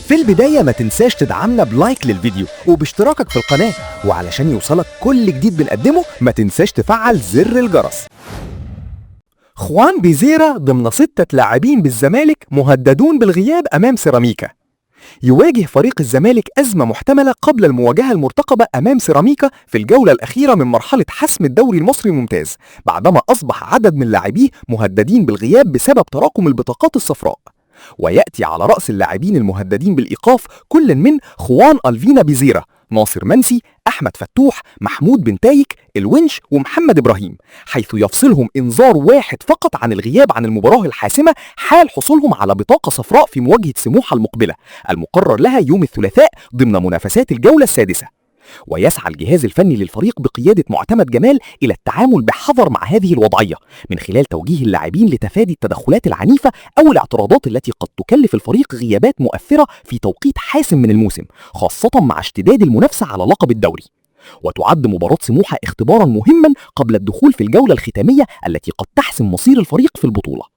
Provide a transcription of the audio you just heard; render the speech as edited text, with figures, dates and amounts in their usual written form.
في البداية ما تنساش تدعمنا ب like للفيديو وباشتراكك في القناة، وعلشان يوصلك كل جديد بنقدمه ما تنساش تفعل زر الجرس. خوان بيزيرا ضمن 6 لاعبين بالزمالك مهددون بالغياب أمام سيراميكا. يواجه فريق الزمالك أزمة محتملة قبل المواجهة المرتقبة أمام سيراميكا في الجولة الأخيرة من مرحلة حسم الدوري المصري الممتاز، بعدما أصبح عدد من لاعبيه مهددين بالغياب بسبب تراكم البطاقات الصفراء. ويأتي على رأس اللاعبين المهددين بالإيقاف كل من خوان ألفينا بيزيرا، ناصر منسي، أحمد فتوح، محمود بنتايك، الونش، ومحمد إبراهيم، حيث يفصلهم إنذار واحد فقط عن الغياب عن المباراة الحاسمة حال حصولهم على بطاقة صفراء في مواجهة سموحة المقبلة المقرر لها يوم الثلاثاء ضمن منافسات الجولة السادسة. ويسعى الجهاز الفني للفريق بقيادة معتمد جمال إلى التعامل بحذر مع هذه الوضعية من خلال توجيه اللاعبين لتفادي التدخلات العنيفة أو الاعتراضات التي قد تكلف الفريق غيابات مؤثرة في توقيت حاسم من الموسم، خاصة مع اشتداد المنافسة على لقب الدوري. وتعد مباراة سموحة اختبارا مهما قبل الدخول في الجولة الختامية التي قد تحسم مصير الفريق في البطولة.